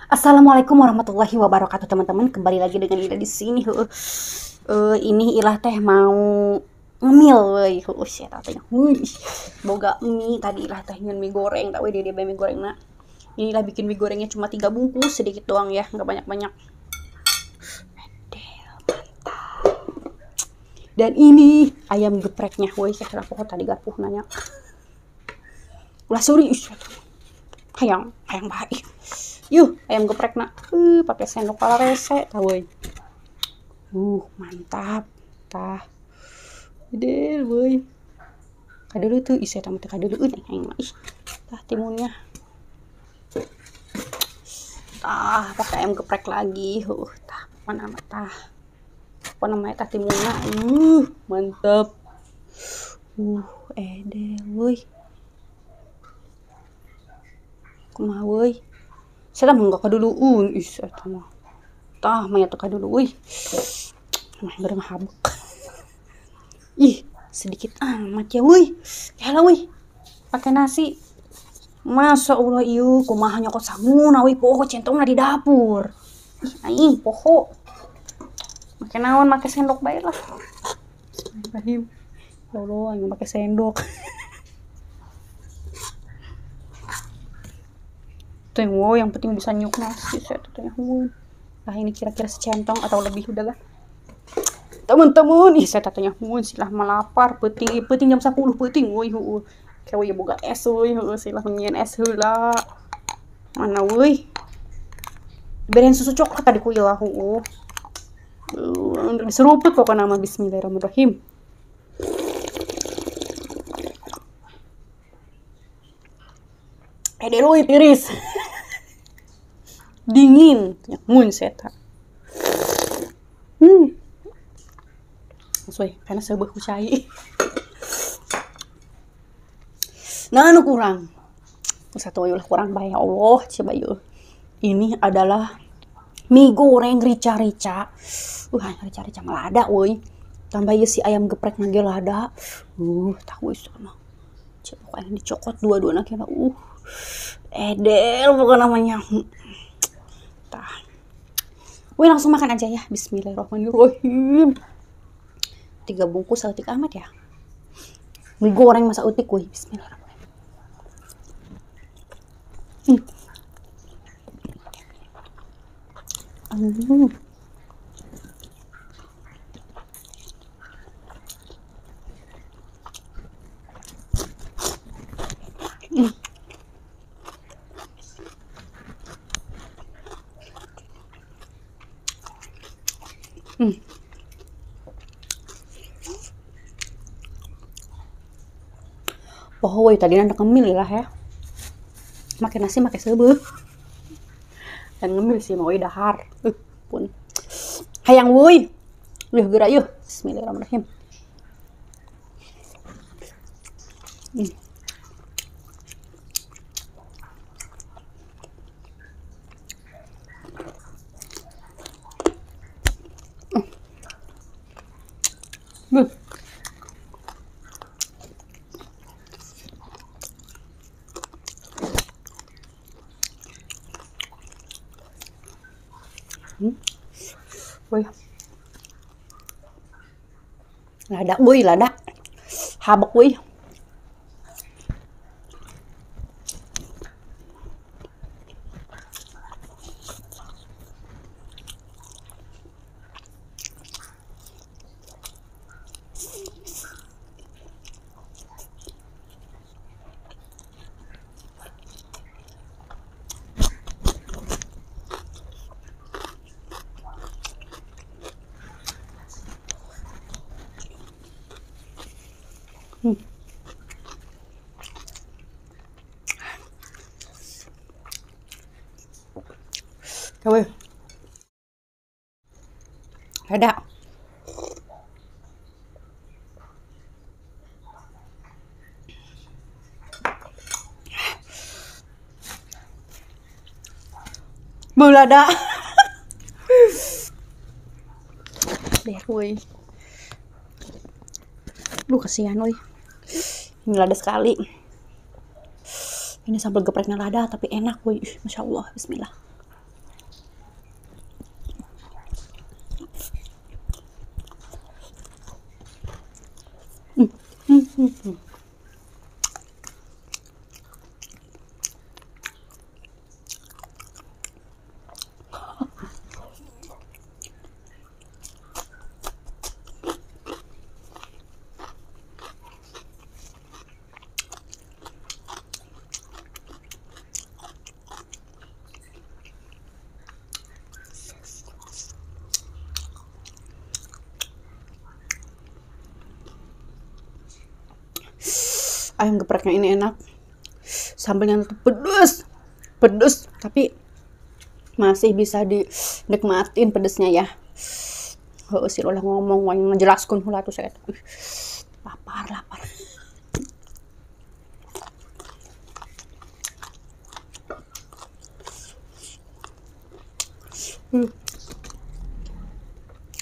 Assalamualaikum warahmatullahi wabarakatuh teman-teman, kembali lagi dengan Ila di sini. Ini Ilah teh mau ngemil euy. Sia teh. Boga mie tadi Ilah teh nyeun mie goreng, tak we dia mie gorengna. Ini Ilah bikin mie gorengnya cuma 3 bungkus, sedikit doang ya, nggak banyak-banyak. Mantap. Dan ini ayam gepreknya, woi, saya pokok tadi garpuh nanya. Ulah suri, hayang, hayang baik. Yuh, ayam geprek nak. Pakai sendok pala rese, tah woi. Mantap. Tah. Gede, woi. Kadulu tuh isi tamu teh kadulu euy aing mah. Ih, tah timunnya. Tah, pakai ayam geprek lagi. Tah, mana mah tah. Apa namanya tah timunna. Mantap. Edel, woi. Kumaha woi. Saya mah enggak kaduluun, ih eta mah. Tah mah teu kadulu euy. Mah bareng habek. Ih, sedikit amat ya euy. Yalah euy. Pakai nasi. Masya Allah ieu kumaha nyokot sanguna euy poho centongna di dapur. Ih aing poho. Make naon make sendok bae lah. Bismillahirrahmanirrahim. Ya Allah aing make sendok. Wow, yang penting bisa nyuk nasi saya tuh. Nah ini kira-kira secentong atau lebih udahlah teman-teman. Ih saya tanya mun silah melapar peuting peuting jam 10 peuting woi heueuh. Kayak boga es woi heueuh silah nyieun es heula. Mana woi? Beren susu coklat tadi ku ilah heueuh. Diseruput pokoknya nama bismillahirrahmanirrahim. Deh tiris. Dingin, mun seta. Sesuai karena seubeuh ku cai. Nah, anu kurang. Satu euy kurang bae ya Allah, coba yeuh. Ini adalah mie goreng rica-rica. Rica-rica lada euy. Tambah ieu si ayam geprek na ge lada. Tah euy sama. Coba yang dicokot dua-duana kira. Edel bukan namanya. Tah. Wih langsung makan aja ya. Bismillahirrahmanirrahim. 3 bungkus utik amat ya. Mie goreng masa utik wih. Bismillahirrahmanirrahim. Poho woi tadi nanti ngemil lah ya. Makan nasi makai seubeuh. Dan ngemil sih mau dahar. Pun. Hayang woi. Yeuh geura yeuh. Bismillahirrahmanirrahim. Woi. Lada woi, lada. Habek woi. Woi. Ada. Belada. Deh, woi. Lu kasihan woi. Ini lada sekali. Ini sambal gepreknya lada tapi enak woi. Masya Allah, bismillah. Ayam gepreknya ini enak, sambalnya pedes, pedes, tapi masih bisa dinikmatin pedesnya ya. Oh, si Lola ngomong, ngejelaskan hula tuh saya. Lapar, lapar.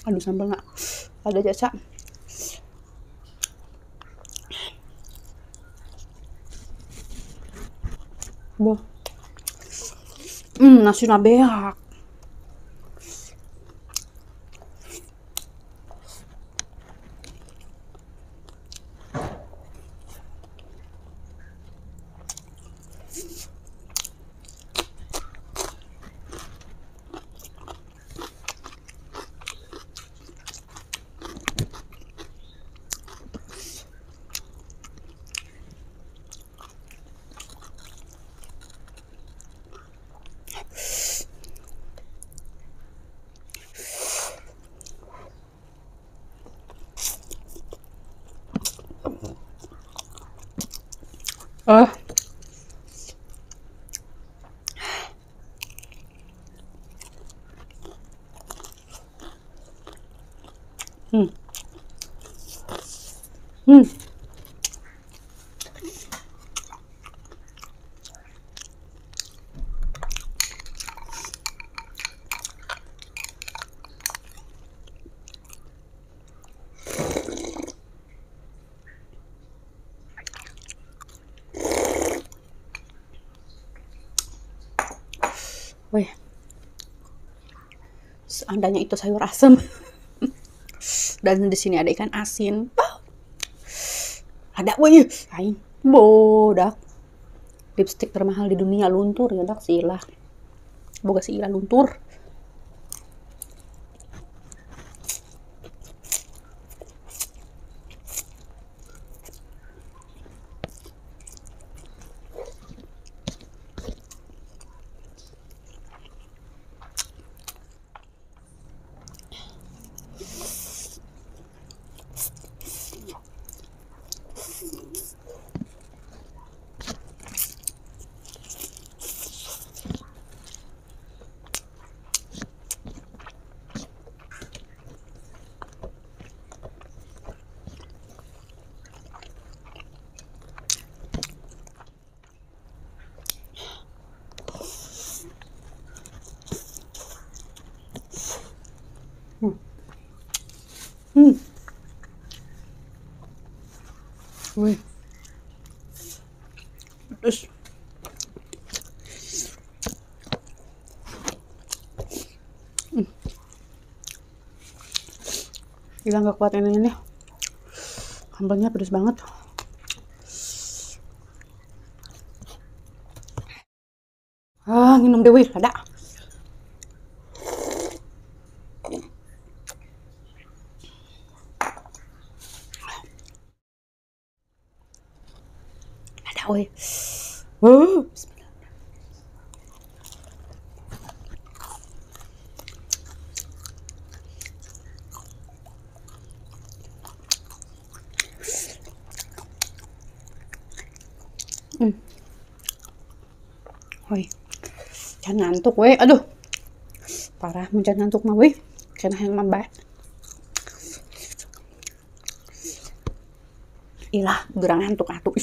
Aduh, sambal nggak ada jasa. Boh. Nasi nabeak. Wih, seandainya itu sayur asem. Dan di sini ada ikan asin. Oh. Ada, wih, lain bodak. Lipstick termahal di dunia luntur ya dak silah. Boga si Ila luntur. Wih. Terus. Gila, nggak kuat ini nih. Sambalnya pedes banget. Ah, minum dewe, ada. Woi. Bismillah. Woi. Jangan ngantuk woi. Aduh. Parah mun jangan ngantuk mah woi. Kena yang mambah. Ilah, gerang ngantuk atuh.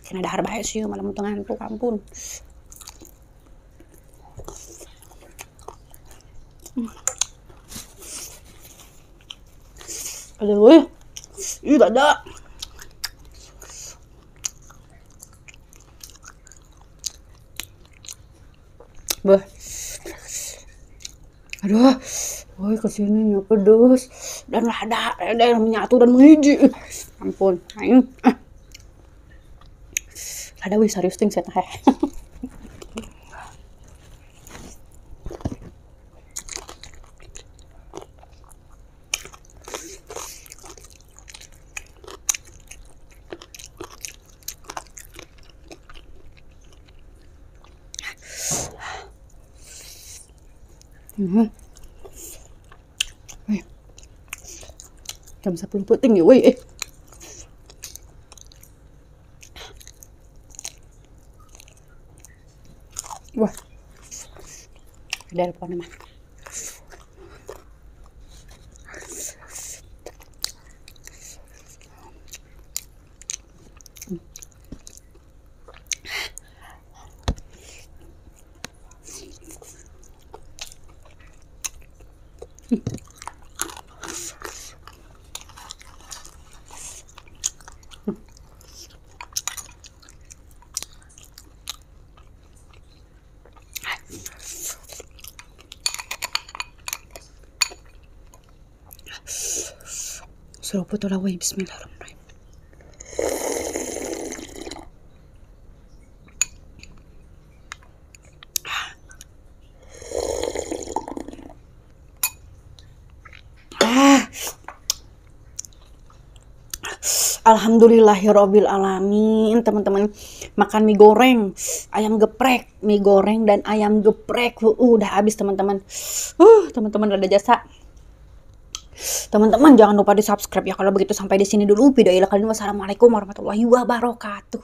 Kena dahar bae sih malam teu ngantuk, ampun. Aduh, ih dada. Bah. Aduh, woi kesininya pedes dan lada, dan menyatu dan menghiji. Ampun, ayo. Rada wih serius ting saya teh. Jam 10 puting ya, woi. Wah. Udah pokoknya mah. Seruput lah woi, bismillahirrahmanirrahim. Alhamdulillahirabbil alamin, teman-teman. Makan mie goreng, ayam geprek, mie goreng dan ayam geprek. Udah habis teman-teman. Teman-teman ada jasa. Teman-teman jangan lupa di-subscribe ya. Kalau begitu sampai di sini dulu video kali ini. Wassalamualaikum warahmatullahi wabarakatuh.